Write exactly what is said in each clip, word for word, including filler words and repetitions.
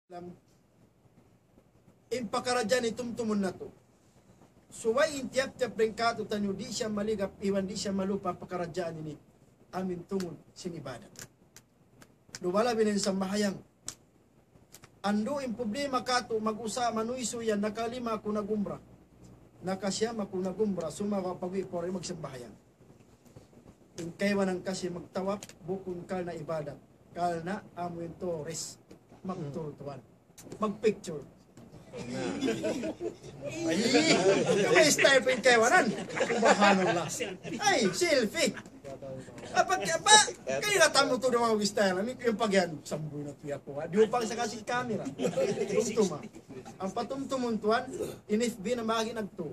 Islam, in pakaradjaan ini tumtumun natu'. Subay in tiyap-tiyap dayn kātu'niyu di' siya maligap, iban di' siya malupa pakaradjaan ini. Amu in tungud sin ibadat. Duwa labi na in sambahayang. Andu' in problema kātu', mag-usaha manuysuy yan, nakalima aku nag-umrah. Nakasiyam aku nag-umrah, sumagawa' pag-uwi' pa rin magsambahayang. In kaibanan kasi magtawaf, bukun karna' ibadat. Karna' amu in tourist. Mag-tour tuwan. Mag-picture. Ay, may style pa in kaibanan. Subhanallah. Ay, selfie. Apa, apa, kaya nga tamu to daw ang style. Amin, yung pagyan, sambuy na tuya ko. Di' upang sa kasi camera. Tumtuma. Ang patumtumun tuwan, in F B na magi nagtu.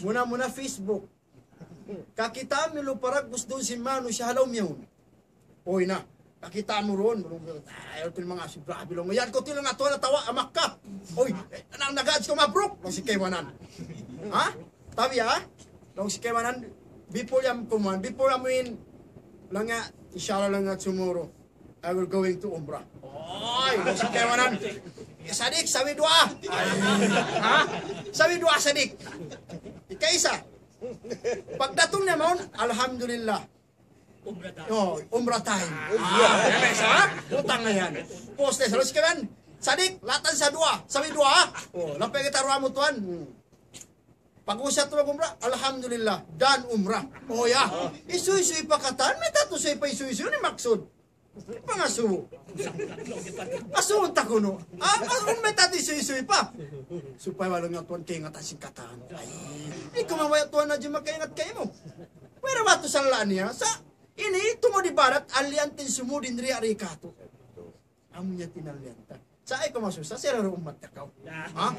Muna-muna Facebook. Kakitaan mu lu paragus duun sin manusiya' ha lawm yaun. Uy na, kakitaan mu duun. Ay, ito in manga si grabe laung. Yan ku tilang ato na tawa, amak ka. Uy, eh, nang nagad ko mabruk. Laung sin kaibanan. Ha? Tabi ha? Laung sin kaibanan, before yan kumuan, before amuin, laung niya, inshallah laung niya tomorrow, I will going to Umrah. Uy, laung sin kaibanan. Sadik, sawi duwaa. Ha? Sawi duwaa, sadik. Ikaisa. Pagdatung niya mawn, alhamdulillah. Umrah time. Oh, Umrah time. Ah, yan, isa, ha? Utang na yan. Poste, sa los ka yan. Sadik, latan sa duwaa. Sawi duwaa, ha? Oh, lampay kita duwaa mu tuwan. Hmm. Pag-usat tu mag-umrah, alhamdulillah, done umrah. Oh, ya. Isuy-suy pa katan, mayta' tuud suy pa isuy-suy, ini maksud. Pangasubu. Asubu ta kunu'. Ah, ah, mayta' tuud isuy-suy pa. Supaya wala' nga tuwan kaingatan sin katan. Ay, ikaw mabaya' tuwan na jima kaingat kaymu. Wala' ba tu sala' niya? Sa', ini, tungud ibadat, aliyan tin sumud in riya' ri katu'. Amu niya tinalian ta. Sa' ay ko masusa, sira ru ummat ta kaw. Ha?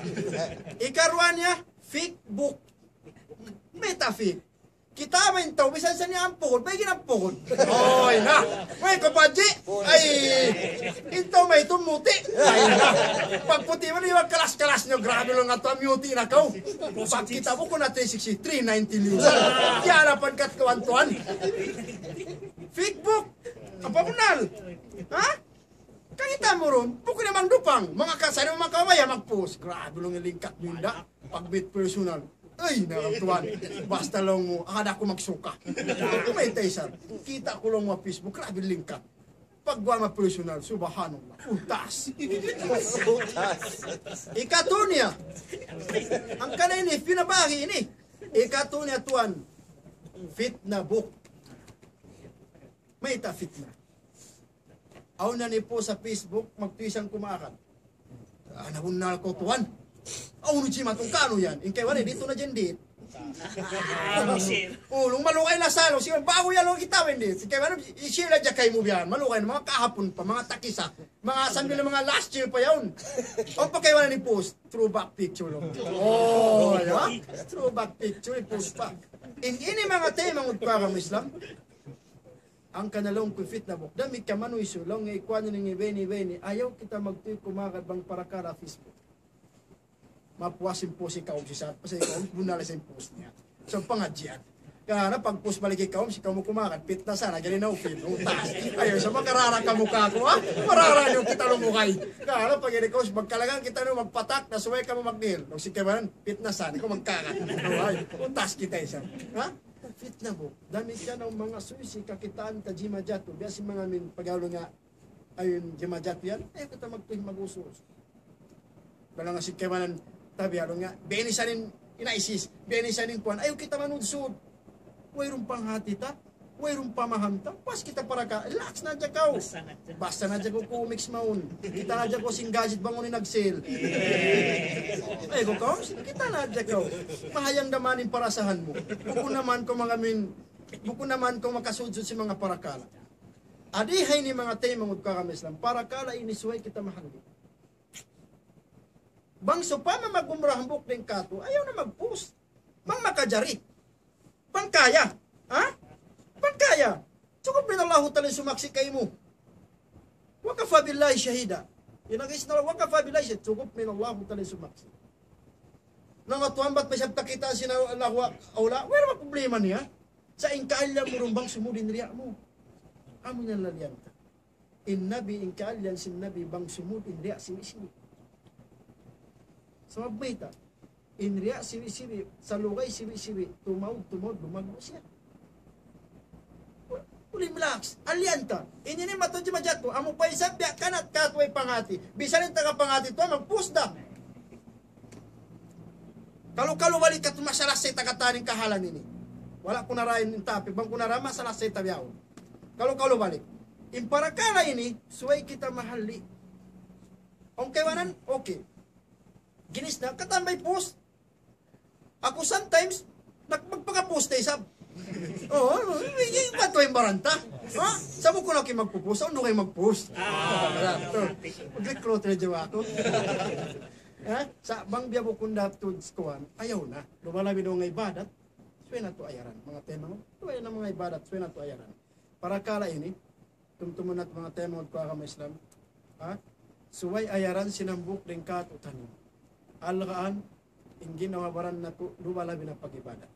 Ikaruwa niya, fake book. Meta fake. Kita' ba in tau, misan sa niya ampuhun, bay ginampuhun. Oy na. May kapadji. Ay. In tau may tumuti. Ay na. Pagputi' man, iwan kalas-kalas niyo. Grabe laung nga tuwan, miyuti' na kaw. Pagkita' mu ku na three sixty, three ninety views. Kiyalapan kat kawan tuwan. Fake book. Apa benar? Ha? Kangita' mu run, bukun na mangdupang, manga kasari, manga kabaya, mag-post. Grabe laung in lingkat mu, inda. Pag-meet personal. Ay, na, tuwan. Basta laung mu, ada aku magsuka. Mayta' isab. Kita' ku laung mu ha Facebook, grabe lingkat. Pagguwa' ma personal, subhanallah. Utas. Ikatu niya. Hangkan ini, pinabahi ini. Ikatu niya, tuwan. Fitna book. Mayta' fitna? Awn na ni-post ha Facebook, magtuy isab kumakan. Ah, nabunnal ku tuwan. Awn nu jima tu kanu yan. In kaibanan, didtu na jendit. Oh, laung malugay na sa, laung, sige, ba'gu yan, laung, kita' mu ini. Sige, kaibanan, i-share na dyan kaymu biyan. Malugay na, manga kahapun pa, manga takisa. Manga sambil na manga last year pa yaun. Awn pa kaibanan ni-post. Throwback picture, laung. Oh, ya. Throwback picture, i-post pa. In ini manga taymanghud ku ha agama Islam. Hangkan na laung ku fitna book. Damikkiyan manuysuy, laung, ikuan ini, iba ini, iba ini. Ayaw kita magtuy kumagad bang parakala' Facebook. Mapuas in post hi kaum, si sa, sa hi kaum, bunnal sa in post niya. So, pangadjian. Kaya na, pag-post balik hi kaum, si kaum kumagad, fitna sa, na gani na upin, utas. Ayaw, sa makarara kamu kaku', ha? Marara niyu kita lumugay. Kaya na, pag ini kaum, magkalagan kita niyu, magpatak, na subay kamu magnil. Nung si kaibanan, fitna sa, di' kaw magkagad. Ay, utas kita isab. Ha? Fitna book. Damikkiyan awn manga suysuy kakitaan ta jimajatu. Biya' sin manga amin pag'alu nga, ayun, jimajatu yan. Ayaw kita magtuy mag-usus. Bala nga sin kaibanan tabi', alu nga, biya' ini sa in ISIS, biya' ini sa in kuwan. Ayaw kita manudsud. Wayruun panghati ta. Wayruun pamaham ta. Pas kita parakala', relax na hadja kaw. Basta na hadja kaw. Basta na hadja kaw comics mawn. Kita' na hadja kaw sin gadget bang unu in nag-sale. Ay, kaw kaw, kita' na hadja kaw. Mahayang da man in parasahan mu. Bukun na man kaw manga amin, bukun na man kaw makasudsud sin manga parakala'. Adi ha ini manga taymanghud ku ha agama Islam, parakala' ini subay kita mahalli'. Bang sawpama mag-umrah hambuuk dayn kātu', ayaw na mag-post. Bang makajari. Bang kaya. Ha? Bang kaya. Cukup in Allahu Ta'ala in sumaksi' kaymu. وكفى بالله شهيدا. In agi sin Allah, وكفى بالله شهيدا. Cukup in Allahu Ta'ala in sumaksi'. Na matuan bat pa isab ta kita' sin Allahu Ta'ala, wala' problema niya. Sa' in kaila mu duun bang sumud in riya' mu. Amu yan lalian ta. In Nabi, in kaalian sin Nabi, bang sumud, in riya' siwi-siwi. Sabab mayta', in riya' siwi-siwi, salugay siwi-siwi, tumaud, tumaud, lumaggu' siya. Uli, relax. Alian ta. Ini ni matuji majatu. Amu pa isab biya' kanat katu' way panghati. Bisan in taga panghati tuwan, magpus da. Kalu-kalu balik katu' masalah sa' taga taning kahalan ini. Wala' ku narain in topic. Bang ku narain masalah sa' tabiyaun. Kalu-kalu balik. In parakala' ini, subay kita mahalli'. Okay, wanan? Okay. Ginis na, katan bay pus. Aku sometimes, nag-, magpaka-pus da isab. Oo, i-, i-, ba't way baranta? Ha? Sa' bukun aku in magpupus, unu kayu magpus? Ah, mag-recruit na jawa aku. Ha? Sa' bang biya' bukun da tuud kuwan, ayaw na. Lumalabi daw nga ibadat, subay natu' ayaran. Manga taymanghud, subay na manga ibadat, subay natu' ayaran. Parakala' ini, tumtumun natu' manga taymanghud ku agama Islam. Ha? Subay ayaran sin hambuuk dayn kātu'niyu. Alagaan, in ginhawa-baran natu', lumalabi na pag-ibadat.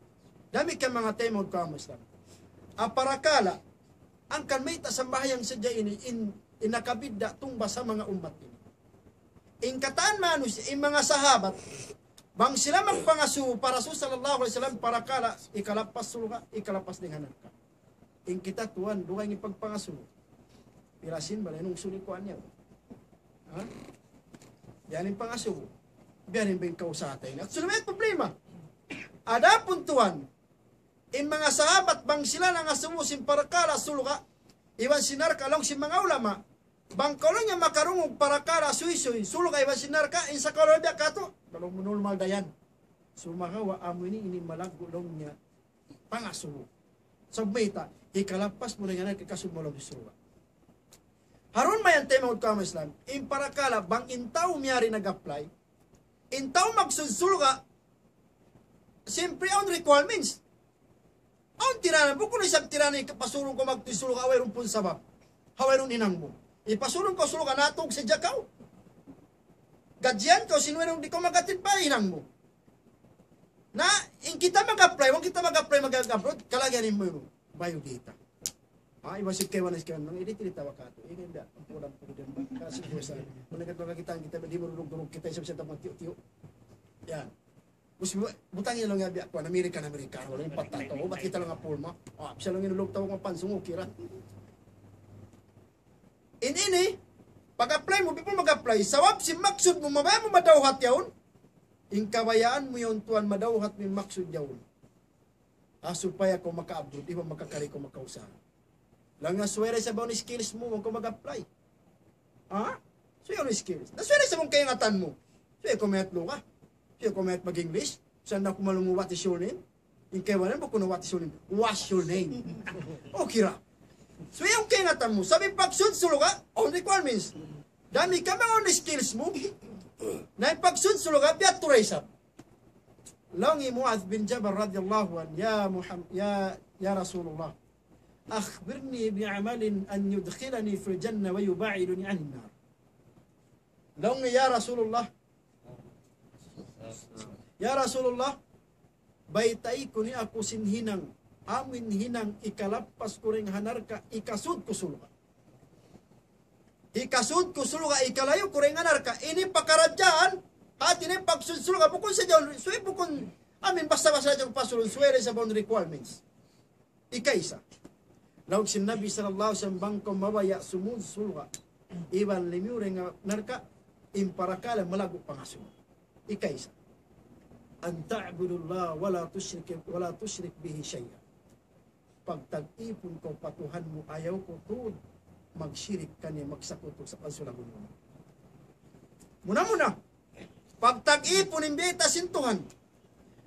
Damikkiyan manga taymanghud ku agama Islam. Parakala', hangkan mayta' sambahayang sadja ini, in, in nakabidda' tungbas ha manga ummat ini. In katan manusiya', in manga sahabat, bang sila magpangasubu pa Rasul sallallahu alayhi wasallam, parakala', hikalappas surga', hikalappas dayn ha narka'. In kita tuwan, dugaing in pagpangasubu. Pila sin bala nung suli kuwan niya. Ha? Yan in pangasubu. Biya' rin ba in kausaha ta ini? At sila may problema. Adapun tuwan, in manga sahabat, bang sila nangasubu sin parakala' surga', iban sin narka', laung sin manga ulama, bang kaw laung niya makarungug parakala' suysuy, surga' iban sin narka', in sa kaw laung biya' katu', laung mu normal da yan. Sumagawa' amu ini, ini malaggu' laung niya pangasubu. Sabab mayta', hikalappas mu na yan, hikasud mu laung sin surga'. Harun mayan taymanghud ku agama Islam, in parakala' bang in tau miyari nag-apply, in tau maksud surga', siyempre awn requirements. Awn tiranan, bukun isab tiranan in pasurun kaw magtuy surga', ha wayruun pun sabab. Ha wayruun hinang mu. Ipasurun kaw surga', natug sadja kaw. Gadjian kaw, sin wayruun di' kaw magatid pa hinang mu. Na, in kita mag-apply, bang kita mag-apply, mag-abroad, kalagihan in mu, biodata. Ah, iban sin kaibanan, sin kaibanan, nang edit, edit tawa katu'. Ini nda', ang pulang po dyan ba? Kasi po sa, kung nagkatawa kita, kita, di' marurug-durug kita, isab sa tapang tiyo-tiyo. Yan. Mus, butang yan laung niya biya' kuwan, American, American, wala' in pagtato. O, bat kita laung apul ma. Ah, siya laung in ulog tawag mapansung, okay ra. In ini, pag-apply mu, before mag-apply, sabab sin maksud mu, mabaya' mu madawhat yaun, in kabayaan mu yaun tuwan madawhat mu in maksud yaun. Ah, supaya kaw maka-abroad, iban makakari kaw makausaha. Laung niya subay da isab awn skills mu, bang kaw mag-apply. Ha? Subay awn skills. Na subay da isab awn kaingatan mu. Subay kaw mayat lugha. Subay kaw mayat mag-English. Sa' na ku malungu', what is your name? In kaibanan bukun na what is your name. What's your name? Okay ra. Subay awn kaingatan mu. Sabab in pagsud surga', awn requirements. Damikkiyan bang awn skills mu. Na in pagsud surga', biya' tuud da isab. Laung hi Muadh bin Jabal radiyallahu anhu, يا محمد، يا، يا رسول الله، أخبرني بعمل أن يدخلني في الجنة ويباعدني عن النار. Laung niya, "Ya Rasulullah, ya Rasulullah, baytai kunu' aku sin hinang, amu in hinang hikalappas ku dayn ha narka', hikasud ku surga'." Hikasud ku surga', hikalayu' ku dayn ha narka'. Ini pakaradjaan, hati niya pagsud surga', bukun sadja, subay bukun, amu in basta-basta sadja pasurun, subay da isab awn requirements. Ikaisa. Laung sin Nabi sallallahu alayhi wasallam, bang kaw mabaya' sumud surga', iban limiyu dayn ha narka', in parakala' malaggu' pangasubu. Ikaisa. أن تعبد الله ولا تشرك، ولا تشرك به شيئا. Pagtag-ipun kaw pa Tuhan mu, ayaw kaw tuud magsirik kaniya, magsakutu sa pagsulagun mu. Muna-muna, pagtag-ipun in biyayta' sin Tuhan.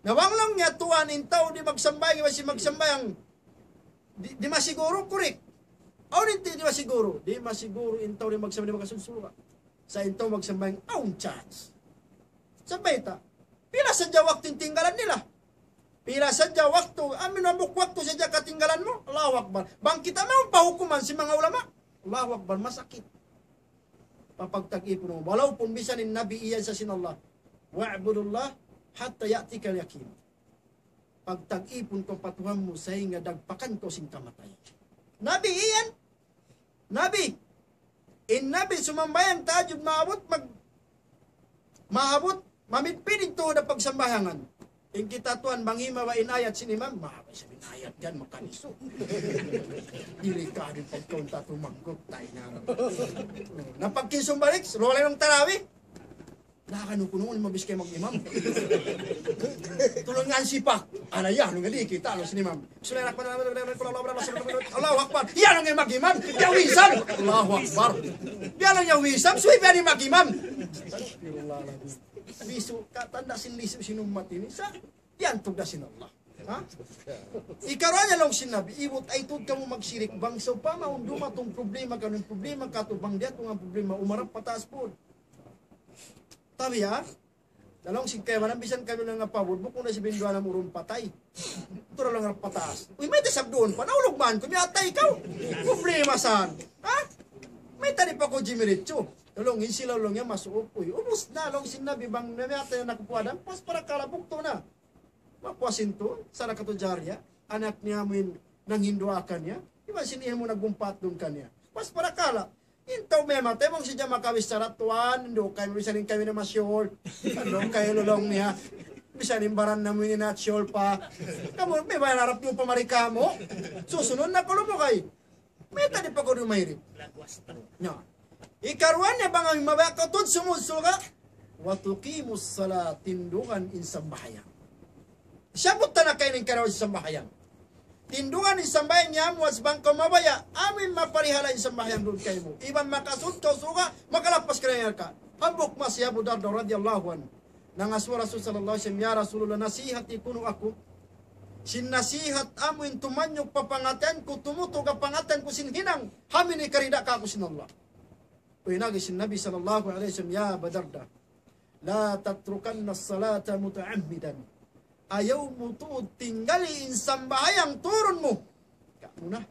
Na bang laung niya tuwan in tau di' magsambahayang, di' masi magsambahayang, di', di' masiguru, correct. Awn in di' masiguru, di' masiguru in tau di' magsambahayang, di' makasud surga'. Sa' in tau magsambahayang, awn chance. Sabab mayta', pila sadja waktu in tinggalan nila. Pila sadja waktu, amu in hambuuk waktu sadja katinggalan mu, Allahu Akbar. Bang kita mawn pa hukuman sin manga ulama, Allahu Akbar, masakit. Papagtag-ipun mu. Walaupun bisan in Nabi iyan sa sin Allah, واعبد الله حتى يأتيك اليقين. Pagtag-ipun kaw pa Tuhan mu sahingga dagpakan kaw sin kamatay. Nabi iyan, Nabi, In Nabi sumambahayang tahajjud maabut, mag-, maabut, mamidpid in tuhud ha pagsambahayangan. In kita tuwan, bang hima ba in ayat sin imam, mahaba' isab in ayat yan, makanisu. Delikadu in pagkaun ta tumangkut, tayo na. Na pagkinsum balik, rola yung tarawih. Nakanu kunu' in mabis kay mag-imam. Tulungan sipak. Ala ya, nung hindi kita, laung sin imam. Bismillahirrahmanirrahim. Allahu Akbar. Yan ang mag-imam. Yaw isab. Allahu Akbar. Yan ang yaw isab. Suwi pa ni mag-imam. Astagfirullahaladzim. Lisu, katanda' sin lisu sin ummat ini. Sa, yan tugda sin Allah. Ha? Ikaruwa niya laung sin Nabi, iwut ay tuud kamu magsirik. Bang sawpama, um, dumatung problema kanu', problema katu', bang diyatungan problema, umarap pataas pud. Tabi, ha? Laung sin kaibanan, bisan kami lang nga pabud, bukun na si Binduan ang urun patay. Tura lang nga pataas. Uy, mayta' isab duun pa, naulug man, kumiyatay ikaw. Problema saan? Ha? Mayta' di' pa ku jimiritsu. Laung in sila laung niya masuuk. Uy, ubus na, laung sin Nabi, bang namiyatay na kupuadan, pas parakala' buktu na. Mapuas in tuud, sadaqatu jariyah, anak niya amu in nanghindu' kaniya, iban sin ihi mu nagumpat duun kaniya. Pas parakala', in tau mamatay, bang sadja makawis sarat tuwan, hindu' kami, bisan in kami na masyol, hindu' kami laung niya, bisan in baran namu' ini na syol pa. Kamu, may bayan harap niyu pa mari kamu. Susunod na kalu mu kay. Mayta' di' pa kaw dumairip. Na. Ikaruwa niya bang amu in mabaya' kaw tuud sumud surga'. Wa tuqimus salat, tindugan in sambahayang. Siyabut ta na kaina in karayawan sin sambahayang. Tindugan in sambahayang niya mu, as bang kaw mabaya', amu in maparihala' in sambahayang duun kaymu. Iban makasud kaw surga', makalappas kaw dayn ha narka'. Hambuuk masa hi Abu Darda radiyallahu anhu. Nangasubu Rasul sallallahu alayhi wasallam, "Ya Rasulullah, nasihati kunu' aku." Sin nasihat amu in tumanyug pa pangatayan ku, tumutug ha pangatayan ku sin hinang, amu in hikarida' kāku' sin Allah. Uy, nagi sin Nabi sallallahu alayhi wasallam, "Ya Aba Darda, la tatrukanna salata muta'ammidan." Ayaw mu tuud tinggali in sambahayang turun mu. Kamu na.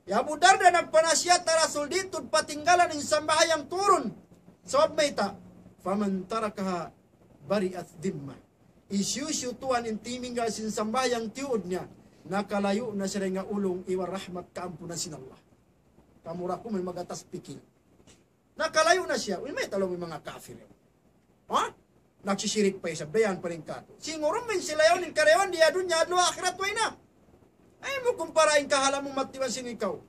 Ya Abu Darda, nagpanasihat na Rasul di' tuud patinggalan in sambahayang turun. Sabab mayta', "Faman tarakaha bari'at dhimma." Hisiyu-siyu tuwan in timinggal sin sambahayang tiyuud niya, nakalayu' na siya dayn ha ulung iban rahmat kaampunan sin Allah. Kamu ra ku may magatas pikil. Nakalayu' na siya. Uy, mayta' laung in manga kafir yan. Ha? Nagsisirik pa isab, dayan pa rin katu'. Siguru man sila yaun in karayawan di ha dunya, adlaw akhirat, way na. Ayaw mu kumpara in kahala' mu mati iban sin ikaw.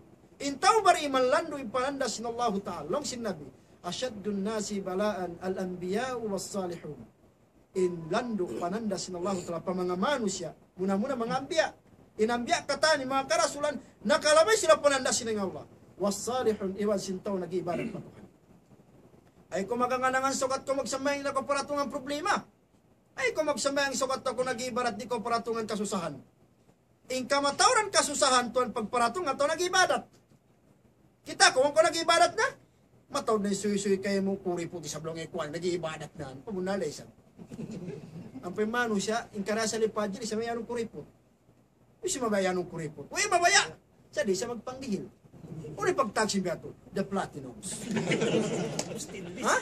In tau bariman landu' in pananda' sin Allahu Ta'ala. Laung sin Nabi, "Ashaddun nasi bala'an al-anbiya'u was-salihun." In landu' pananda' sin Allahu Ta'ala pa manga manusiya', muna-muna manga anbiya'. In anbiya' katan, in manga karasulan, nakalabay sila pananda' sin Allah. Was-salihun, iban sin tau nag-iibadat pa Tuhan. Ayaw kaw magangan-angan sukat kaw magsambahayang di' kaw paratungan problema. Ayaw kaw magsambahayang sukat kaw nag-iibadat di' kaw paratungan kasusahan. In kamatauran kasusahan tuwan pagparatung atawa nag-ibadat. Kita' ku, bang kaw nag-ibadat na. Mataud na in suysuy kaymu, kuriput isab laung, eh, kuwan, nag-ibadat na. Pamunalay isab. Ampa in manusiya', in karasa li pajil, isab iyanun kuriput. Uy, hisiyu mabaya' iyanun kuriput? Uy, mabaya'. Sa' di' sa magpangdihil. Unu in pagtawag sin biya' tu? The Platinums. Ha?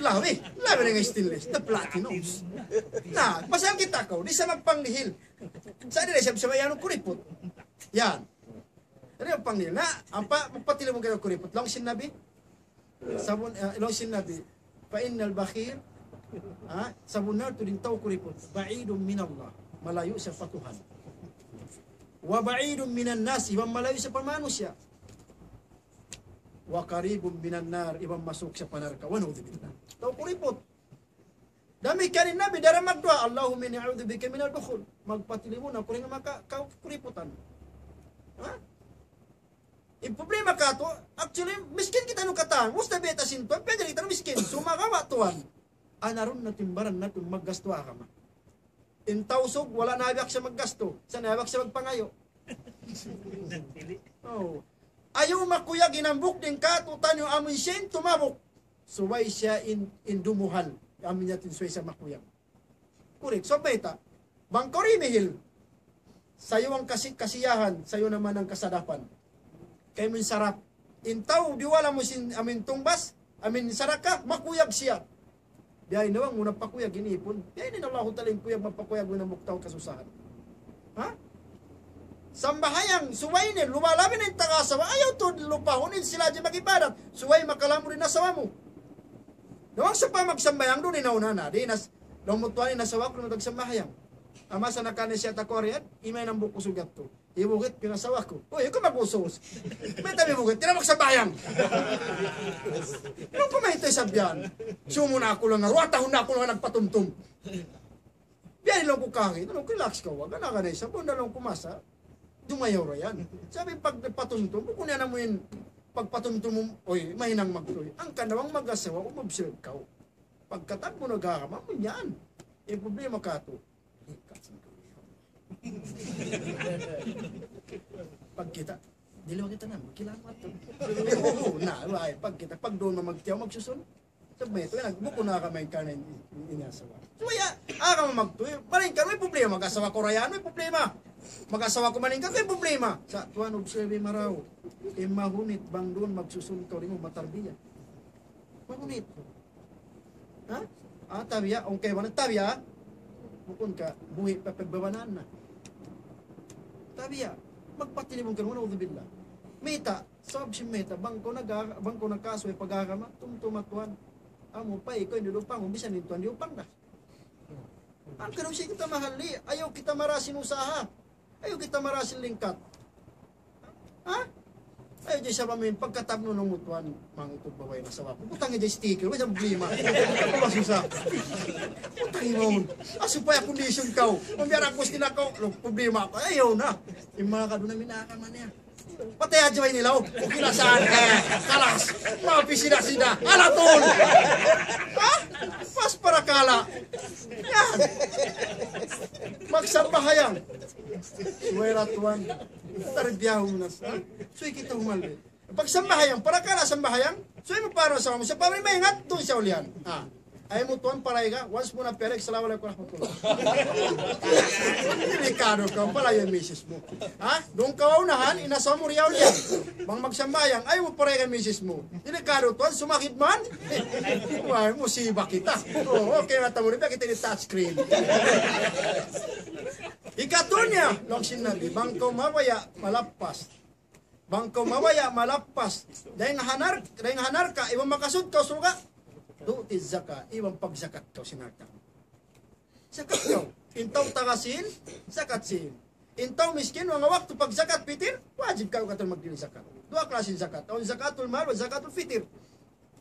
Labi, labi na in stainless. The Platinums. Na, pasal kita' kaw, di' sa magpangdihil. Sa' di' sa, sa iyanun kuriput. Yan. Di' magpangdihil. Na, ampa, magpatilibun kaw kuriput. Laung sin Nabi. Sabun, eh, laung sin Nabi. Fa innal bakhil, ha? Sabunnal tuud in tau kuriput. Ba'idun minallah. Malayu' siya pa Tuhan. Wa ba'idun minan nas. Iban malayu' siya pa manusiya'. Wa qaribun minan nar. Iban masuk siya pa narka'. Wa na'udhu billah. Tau kuriput. Damikkiyan in Nabi, daran magduwaa, "Allahumma inni a'udhu bika minal bukhul." Magpatilibun aku dayn ha manga ka-, ka-, kuriputan. Ha? In problema katu', actually, miskin kita nu katan. Musta beta sin tuwan, pwede kita nu miskin. Sumagawa' tuwan. Anarun natu' in baran natu' maggastu agama. In Tausug, wala' na abak siya maggastu. Sa' na abak siya magpangayu'. Oh. Ayaw makuyag in hambuuk dayn kātu'niyu amun siya in tumabuk. Subay siya in, in dumuhal. Amu in yadtu in subay siya makuyag. Correct. So, bayta'. Bang kaw dimihil. Sa' yaun kasi-, kasiyahan, sa' yaun naman in kasadapan. Kay amun sarap. In tau, di' wala' mu sin, amun tungbas, amun sadaka, makuyag siya. Biya' ini bang mu na pakuyag in ipun. Biya' ini in Allahu Ta'ala in kuyag, mapakuyag mu in hambuuk tau kasusahan. Ha? Sambahayang, subay ini, lupa labi na in taga asawa, ayaw tuud lupahun in sila di' mag-ibadat. Subay makalamud in asawa mu. Nawang sa pa magsambahayang duun, inauna na. Di' nas-, laung mu tuwan in asawa ku, di' magsambahayang. Ama sa nakani siya ta Korea, imay nang buku sugat tu. Ibugit pinasawa ku. Uy, ikaw mag-usus. May tabi bugit, di' na magsambahayang. Laung ku, mayta' isab yan. Sumu na aku laung, duwa tahun na aku laung nagpatumtum. Biya' laung ku kari, laung ku, relax kaw, wag na ka na isab, bunda laung ku masa. Dumayaw ra yan. Sabi, pag patumtum, bukun yan amuin, pag patumtum mu, uy, mahinang magtuy. Hangkan daw in mag-asawa, umobserve kaw. Pagkatapun mu nag-agama, amu yan. In problema katu'. Pagkita', dili kita na, magkilala tu. Oo, na, ay, pagkita', pag duun na magtiyaw, magsusun. Sabi ito, nag-, bukun na ka main ka na in-, in-, in-, asawa. So, ya, ah, ka magtuy, malingkan, way problema, mag-asawa ku ra yan, way problema. Mag-asawa ku malingkan, way problema. Sa' tuwan, observe marayaw. In mahunit, bang duun, magsusun kaw, di' mu matarbiya. Mahunit. Ha? Ah, tabiya', okay, mana tabiya'? Bukun ka, buhi' pa pagbabanaan na. Tabiya', magpatilibun ka, na'udhubillah. Mayta', sabab sin mayta', bang kaw naga-, bang kaw nakasuy pag-agama, tumtuma tuwan. Amu pa, ikaw in di' upang, bisan in tuwan di' upang na. Hangkan siya kita mahalli', ayaw kita marayaw sin usaha. Ayaw kita marayaw sin lingkat. Ha? Ayaw di' sa mamin, pagkatapun mu tuwan, mangitu' babai na asawa ku. Butang niya sticker, way sa' problema. Apa susah? Butang niya maun. Ah, supaya condition kaw. Kung biya' na kustin ako, lo, problema ako. Ayaw na. In manga kadu' na minaka man niya. Patay hadja way nilaw. Okay na saan? Eh, kalas. Mapisi na sida. Alatul. Ha? Pas parakala'. Yan. Magsambahayang. Subay ra tuwan. Tarbiyahu mu na sa. Subay kita humalli. Pagsambahayang, parakala' sambahayang. Subay mu para sa mu. Sa pamri maingat tuud siya ulihan. Ah. Ayaw mu tuwan paray ka, once mu na perek, "Assalamu alaykum warahmatullah." Delikado kaw, palayu in misis mu. Ha? Duun kaw ha unahan, in asawa mu riyaw-riyaw. Bang magsambahayang, ayaw mu paray ka misis mu. Delikado tuwan, sumakit man. Way, musiba kita. Oh, okay, mata mu rin, kita di' touch screen. Ikatu niya, laung sin Nabi, bang kaw mabaya' malappas. Bang kaw mabaya' malappas. Dayn ha nar-, dayn ha narka', iban makasud kaw surga'. Tu'ti zaka, iban pagzakat kaw sin harta. Zakat kaw. In tau taga sīn, zakat sīn. In tau miskin, manga waktu pagzakat pitir, wajib kaw katan magdihil zakat. Duwa klasi zakat. Awn zakatul mal, wa zakatul fitir.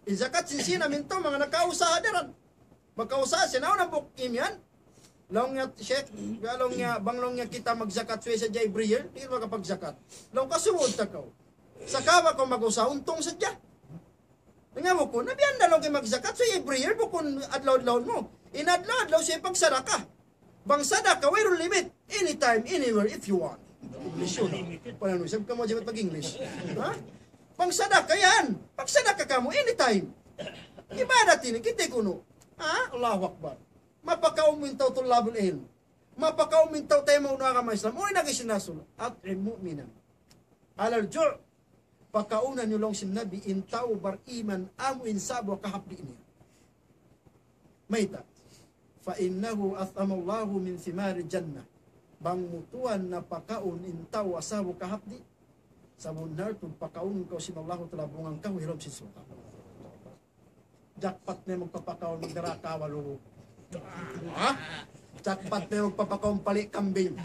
In zakat sin sīn, amu in tau manga nakausaha daran. Makausaha siya, nauna buk imiyan. Laung niya, Sheikh, laung niya, bang laung niya kita magzakat subay sadja every year, di' makapagzakat. Laung, kasubud ta kaw. Sa' kaw ba kaw mag-usaha, untung sadja. Nga bukun, na biya' na laung kaw magzakat, subay every year, bukun adlaw-adlaw mu. In adlaw-adlaw subay pagsadaka. Bang sadaka, wayruun limit. Anytime, anywhere, if you want. English yun. Pala nu, sabi ka mu, jabat pag-English. Ha? Bang sadaka yan. Pagsadaka kamu, anytime. Ibadat ini, kita' kunu'. Ha? Allahu Akbar. Mapakaun mu in tau tullabul ilm. Mapakaun mu in tau taymanghud ha agama Islam. Unu in agi sin Rasul? أطعم مؤمنا على الجوع. Pakaunan niyu laung sin Nabi in tau bariman amu in sa'bu kahapdi' niya. Mayta'? فإنه أطعمه الله من ثمار الجنة. Bang mu tuwan napakaun in tau ha sa'bu kahapdi', sabunnal tuud pakaunun kaw sin Allahu Ta'ala bunga kahuy ha lawm sin surga'. Jackpot na in magpapakaun, magdara kawa luhu. Ha? Jackpot na in magpapakaun pali' kambing.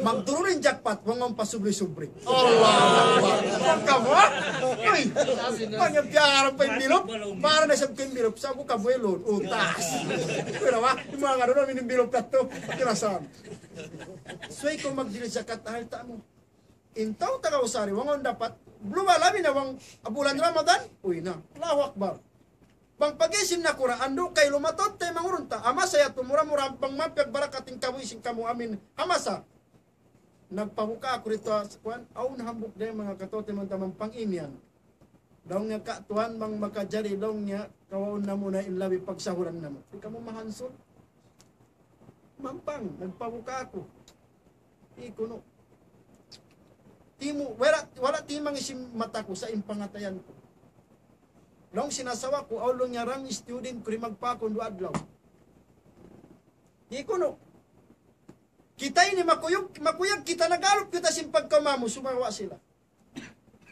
Magturun in jackpot, bang awn pa subri-subri. Allah! Bang kamu, ha? Uy! Bang yan piyaharap pa envelope. Para na isab ka envelope, sa' aku kabuelon. Utas. Pero ha? In manga kadu' na in envelope katu'. Kirasan. Subay kaw magdihil zakat harta mu. In tau taga usari, bang awn dapat, luba labi na bang bulan Ramadan, uy na. Allahu Akbar. Bang pag-isim na Qur'an, andu' kay lumatud taymanghud ta, ha masa yadtu mura-mura bang mapiyagbarakat in kabuhi' sin kamu amin, ha masa. Nagpabuka aku didtu, ha, kuwan, awn hambuuk dayn manga kataw-taymanghuran pang-imiyan. Laung niya, "Ka' tuwan, bang makajari," laung niya, "kawaun namu' na in labi pagsahuran namu'." Di' kamu mahansul? Mampang, nagpabuka aku. Di' kunu'. Timu-, wala', wala' timang isim mata ku sa' in pangatayan ku. Laung sin asawa ku, awn laung niya rang student ku di' magpakun duwa adlaw. Di' kunu'. Kita ini makuyag, makuyag kita, nag-alup kita sin pagkauma mu, sumagawa' sila.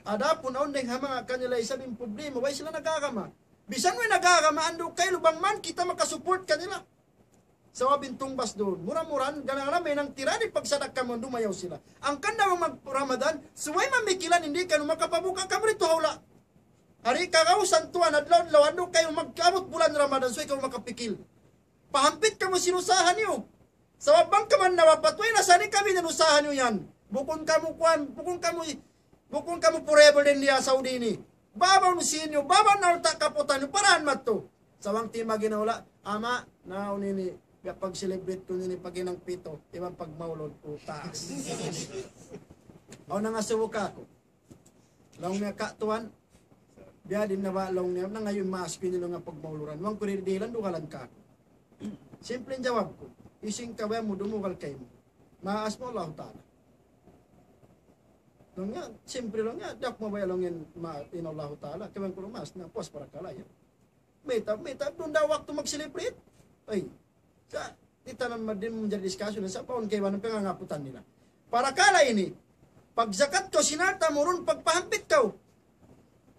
Adapun awn dayng ha manga kanila isab in problema, way sila nag-agama. Bisan way nag-agama, andu' kailu bang man kita makasupport kanila. Sabab in tungbas duun, mura-murahan, gana-gana mahinang tira di' pagsadakka mu, dumayaw sila. Hangkan na bang mag-Ramadan, subay mamikilan, di' kanu makapabuka kamu didtu ha hula'. Ari kagausan tuwan, adlaw-adlaw, andu' kailu mag-abut bulan Ramadan, subay kamu makapikil. Pahampit kamu sin usaha niyu. Sabab bang kamu nawapat, way na sa' ini kami in usaha niyu yan. Bukun kamu kuwan, bukun kamu, bukun kamu forever dayn di ha Saudi ini. Babaw nu sin niyu, babaw na utak kaputan niyu, parahan madtu. Sa' bang timagin na hula', ama, naun ini, biya' pag-celebrate ku ini paghinang pitu, iban pagmaulud, utas. Awn nangasubu kāku'. Laung niya, "Ka' tuwan, biya' diin na ba?" Laung niya, "Nangayu' in maas ku ini laung niya pagmauluran. Bang ku di' dihilan, dugalan kāku'." Simple in jawab ku, "Hisiyu in kabayaan mu dumugal kaymu? Maas mu Allahu Ta'ala." Laung niya, simple laung niya, "Di' aku mabaya' laung in ma-, in Allahu Ta'ala, kabayaan ku laung maas na, puas parakala' yan." Mayta', mayta', duun da waktu mag-celebrate. Ay, sa', di' ta na ma-, di' manjari discussion, sa' pa awn kaibanan pangangaputan nila. Parakala' ini, pagzakat kaw sin alta' mu duun, pagpahampit kaw.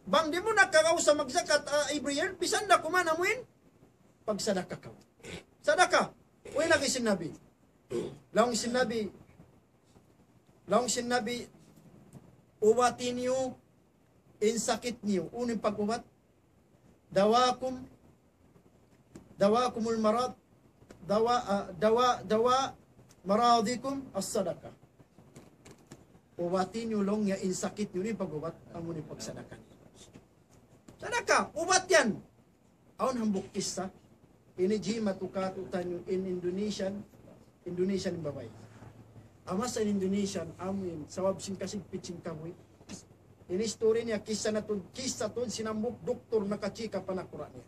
Bang di' mu na kagausa magzakat, ah, every year, bisan da kuman amuin, pagsadaka kaw. Sadaka, way lagi' sin Nabi. Laung sin Nabi, laung sin Nabi, ubati niyu in sakit niyu. Unu in pag-ubat? دواكم، دواكم المرض، دواء، ah, دواء، دواء مرضاكم الصدقة. Ubati niyu laung niya in sakit niyu, unu in pag-ubat? Amu in pagsadaka. Sadaka, ubat yan. Awn hambuuk kissa. Ini jimatu kātu'niyu in Indonesian, Indonesian in babai. Amu sa in Indonesian, amu in sabab sin kasigpit sin kabuhi'. Ini story niya, kissa na tuud, kissa tuud sin hambuuk doktor naka-check up pa nakura' niya.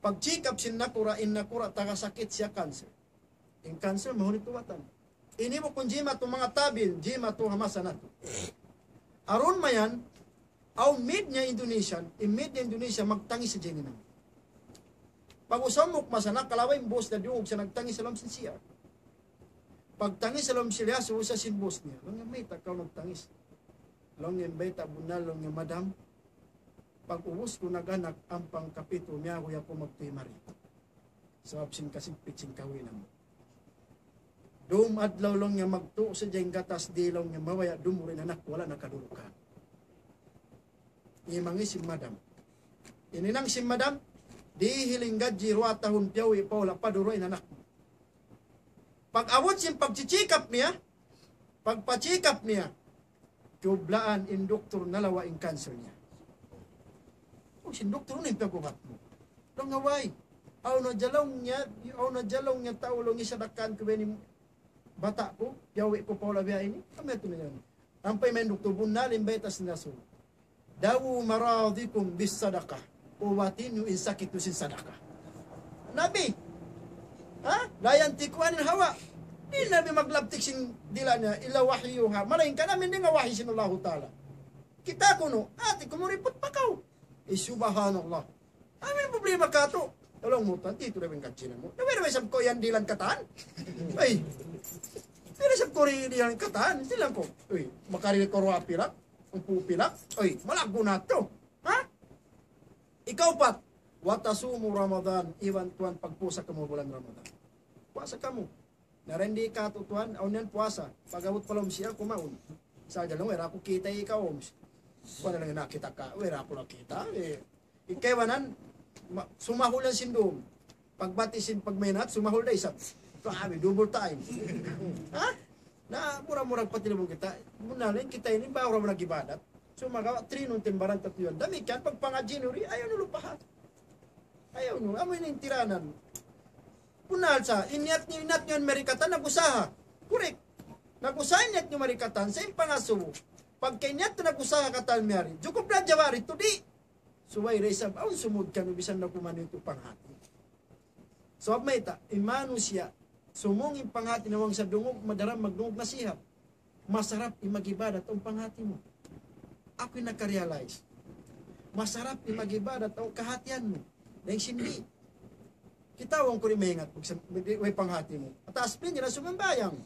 Pag-check up sin nakura', in nakura' taga sakit siya cancer. In cancer mahunit ubatan. Ini bukun jimatu manga tabi'in, jimatu ha masa natu'. Arun mayan, awn maid niya Indonesian, in maid niya Indonesia magtangis sadja in hinang. Pag-ubus hambuuk masa, nakalabay in boss niya, diyungug siya nagtangis ha lawm sin C R. Pagtangis ha lawm sin C R, asubu sa sin boss niya. Laung niya, "Mayta' kaw nagtangis?" Laung niya, "Mayta' bunnal," laung niya, "madam. Pag-ubus ku nag-anak, ampang kapitu, miyaguy aku magtuy mari. Sabab sin kasigpit sin kabuhi' namu'. Dum adlaw laung niya magtuy sadja in gatas, di' laung niya mabaya' dumuru in anak ku, wala' nakaduru ka." Imangis sin madam. Ininang sin madam, "Dihil in gadji duwa tahun, piyauwi' pa hula', paduru in anak mu." Pag-abut sin pagchi-check up niya, pagpa-check up niya, kiyublaan in doktor nalawa' in cancer niya. "O, sin doktor, unu in piyag-ubat mu?" Laung niya, "Way, awn na jalaw niya, awn na jalaw niya tau laung niya sadakahan ku biya' ini bata' ku, piyauwi' ku pa hula' biya' ini." Amu yadtu na yan. Ampa in doktor, "Bunnal in bayta' sin Rasul. داووا مرضاكم بالصدقة. Ubati niyu in sakit niyu sin sadaka." Nabi, ha? لا ينطق عن الهوى. Di' Nabi maglabtik sin dila' niya, إلا وحي يوحى. Malaingkan amu in dayn ha wahyu sin Allahu Ta'ala. Kita' kunu', ati kumuriput pa kaw. Eh, subhanallah. Amu in problema katu'. Tolong mu, tan, dito na in gadji namu'. Na, way na isab kaw yan dihilan katan. Ay. Way na isab kaw dihilan katan. Dihilan kaw. Uy, makariri kaw duwa pilak. Umpu pilak. Uy, malaggu' na tuud. Ha? Ikaupat, وتصوموا رمضان, iban tuwan pagpuasa kamu bulan Ramadan. Puasa kamu. Na, rendi katu' tuwan, awn yan puasa. Pag-abut pa lawm siya, kumaun. Sa' dalang, "Way ra ku kita' ikaw, Oms. Wala' lang nakita' ka, way ra ku nakita', eh." In kaibanan, ma-, sumahul yan sin dum. Pagbati' sin pagmainat, sumahul da isab. Grabe, double time. Ha? Na, mura-mura patilibun kita. Muna lang kita ini, baru nag-ibadat. Sumagawa', trinun timbaran tatuyan. Damikkiyan, pagpangadji' niyu di', ayaw niyu lupahan. Ayaw niyu, amu ini in tiranan. Bunnal sa, in niyat niyu, in niyat niyu in marikatan, nag-usaha. Correct. Nag-usaha in niyat niyu marikatan, sa' in pangasubu. Pagka in niyat niyu nag-usaha katan miyari, jukup na jawari, tuud di'. Subay da isab, awn sumud kami bisan na kuman itu panghati. Sabab mayta', in manusiya', sumūng in panghati niya bang sa dungug, madaran magdungug nasihat. Masarap in mag-ibadat awn panghati mu. Aku in naka-realize. Masarap in mag-ibadat awn kahatihan mu. Dayn sin di'. Kita' wang kuri maingat, way panghati mu. Atas pin, di' na sumambahayang.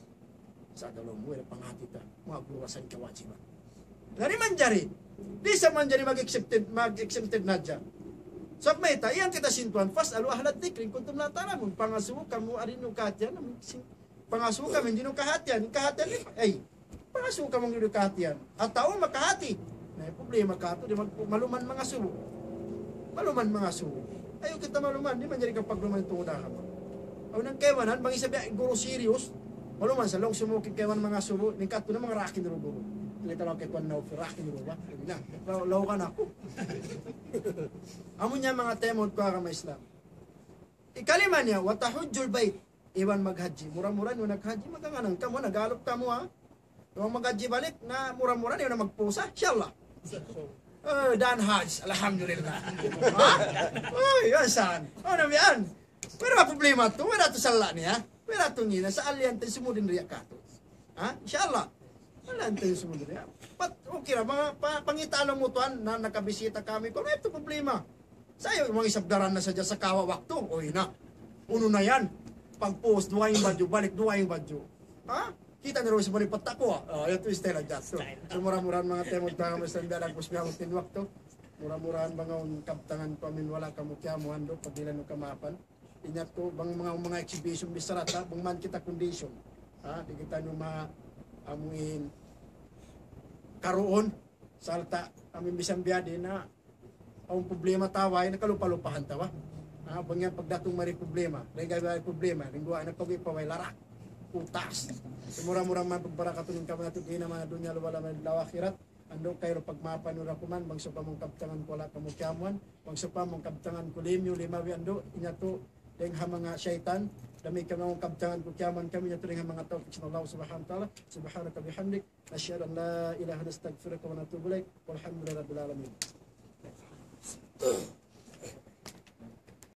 Sa' kalu mu, way panghati ta. Mga guru, asan kawajiban. Di' manjari. Di' sa manjari mag-exempted, mag-exempted na hadja. So, mayta', yan kita sintuan, فاسألوا أهل الذكر إن كنتم لا تعلمون. Pangasubu kamu, di' niyu kahatihan, pangasubu kamu, di' niyu kahatihan, kahatihan, ay, pangasubu kamu, di' niyu kahatihan. Atawa makahati. Na, problema katu', di' mag-, maluman mangasubu. Maluman mangasubu. Ayaw kita maluman, di' manjari kapagluman tungud ha agama. Awn kaibanan, bang isab ya guru serious, maluman sa laung sumukit kaibanan mangasubu, in katu' na manga rakin ru guru. Kita laung kaibanan na rakin ru ba? Na, laung, laung ka na aku. Amu yan manga taymanghud ku ha agama Islam. Ikalima niya, وتحج البيت. Iban maghajji. Mura-murahan niyu naghajji, maganganang kamu, nag-alup kamu, ha? Bang maghajji balik, na mura-murahan niyu na magpuasa, insya Allah. Eh, dan hajj, alhamdulillah. Ha? Oh, yan saan. Oh, namiyan. Pero problema tu, wala' tu sala' niya. Wala' tu niya, sa' aliyan tayo sumudin riya katu'. Ha? Insya Allah. Wala' tayo sumudin riya. Pat, okay ra, mga pa, pangitaan mu tuan, na nakabisita kami. Kung ito problema. Sa' ayaw, mga isab daran na sadja sa kawa waktu. O, ina. Unu na yan. Pag-post, duwa in badju', balik, duwa in badju'. Ha? Kita' niyu ra sa balik patakwa. O, ito style hadja tu. So, mura-murahan manga taymanghud, manga Muslim, biya' na kusmiyaw tin waktu. Mura-murahan manga un kabtangan ku amin wala' kamu kiyamuhan do, pagdihilan niyu kamaapan. Inyat ku, bang manga, manga exhibition bichara ta, bang man kita condition. Ha, di' kita niyu ma-, amuin karuun, sarta' amuin bisan biya' diin na, awn problema ta way, nakalupa-lupahan ta ba. Ha, bang yan pagdatung mari problema, dayn gawi mari problema, dayn guwa' na pag-ipaway larak, utas. Mura-murahan man pagbarakatun in kamu natu' diin ha manga dunya, wala' man ha akhirat. Andu' kayru pagmaapan niyu ra kuman, bang sawpama in kabtangan ku wala' kamu kiyamuhan, bang sawpama in kabtangan ku limiyu, limawi andu', inyat ku, dayn ha manga saytan, damikkiyan in kabtangan ku kiyamuhan kami, inyat ku dayn ha manga tawfik sin Allah subhanahu wa ta'ala. سبحانك وبحمدك، نشهد أن لا إله إلا أنت، نستغفرك ونتوب إليك، والحمد لله رب العالمين.